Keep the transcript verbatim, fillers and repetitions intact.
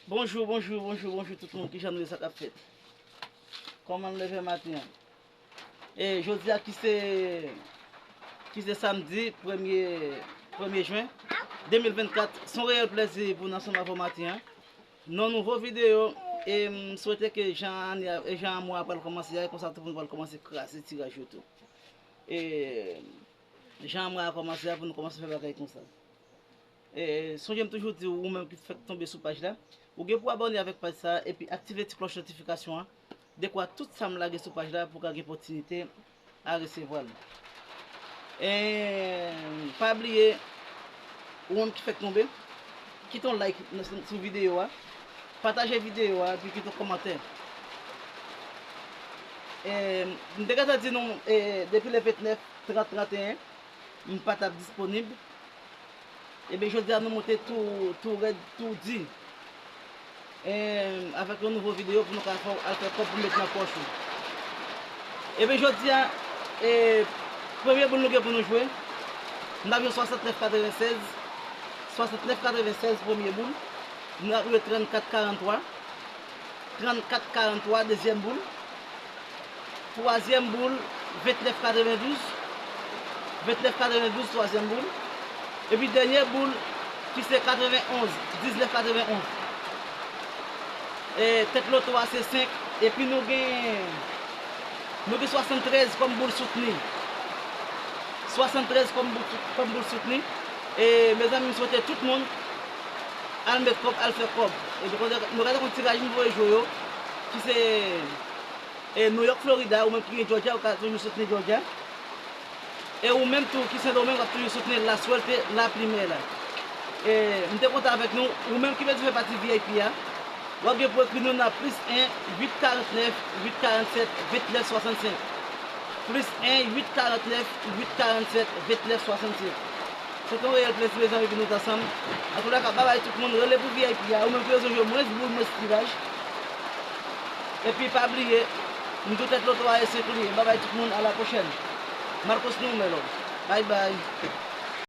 Bonjou, bonjou, bonjou, bonjou tout moun, kijan nou ye, sa k ap fèt? Kòman n leve maten an? E jodi a ki se, ki se samdi premye, premye jen de mil vennkat, se yon reyèl plèzi pou n ansanm avè w maten an. Nan nouvo videyo, e m swete ke jan ane a, e jan mwa a pral kòmanse a, e konsa tout moun pral kòmanse kraze tiraj yo tou. E jan mwa a kòmanse a, pou nou kòmanse fè bagay konsa. E, sonje m toujou di w, ou menm ki fèk tonbe sou paj la, ou gen pou abòne avèk paj sa a epi aktive ti klòch notifikasyon an, dekwa tout sa m lage sou paj la pou w ka gen opòtinite a resevwa l. E, pa bliye, ou menm ki fèk tonbe, kite yon like nan, sou videyo a, pataje videyo a, epi kite yon kòmantè. E, m te gentan di nou, e, depi le vennèf, trant, tranteyen, m pa t ap disponib. Ebyen, jodi a, nou monte tou, tou rèd, tou di. E, avèk yon nouvo videyo pou nou ka fè, al fè kòb pou met nan pòch ou. Ebyen, jodi a, e, premye boul nou gen pou nou jwe, n ap jwe swasantnèf katrevennsèz, swasantnèf katrevennsèz premye boul, n ap jwe trannkat karanntwa, trannkat karanntwa dezyèm boul, twazyèm boul, vennèf katrevendouz, vennèf katrevendouz twazyèm boul. Epi dènye boul, ki se katrevenonz, diznèf katrevenonz. E, tèt loto a se senk. Epi nou gen, nou gen swasanntrèz kòm boul soutni. Swasanntrèz kòm boul, kòm boul soutni. E, mezanmi, m swete tout moun al met kòb, al fè kòb. Epi, nou gade yon tiraj m voye jwe yo, ki se E New York, Florida, ou menm ki gen Georgia, ou ka toujou soutni Georgia. E ou menm tou ki Sendomeng, w ap toujou soutni La Suerte, La Primera. E m te kontan avèk nou, ou menm ki bezwen fè pati V I P a, w ap gen pou ekri nou nan plis en, uit karantnèf, uit karannsèt, vennèf swasannsenk. Plis en, uit karantnèf, uit karannsèt, vennèf swasannsenk. Se te yon reyèl plezi, mezanmi, pou nou t ansanm. Antoulaka, babay tout moun, rele pou V I P a, ou menm ki bezwen jwe mwens boul, mwens tiraj. Epi pa bliye, m di w tèt loto a e senk li ye. Babay tout moun, a la pwochèn. Marcos Numero. Bye bye.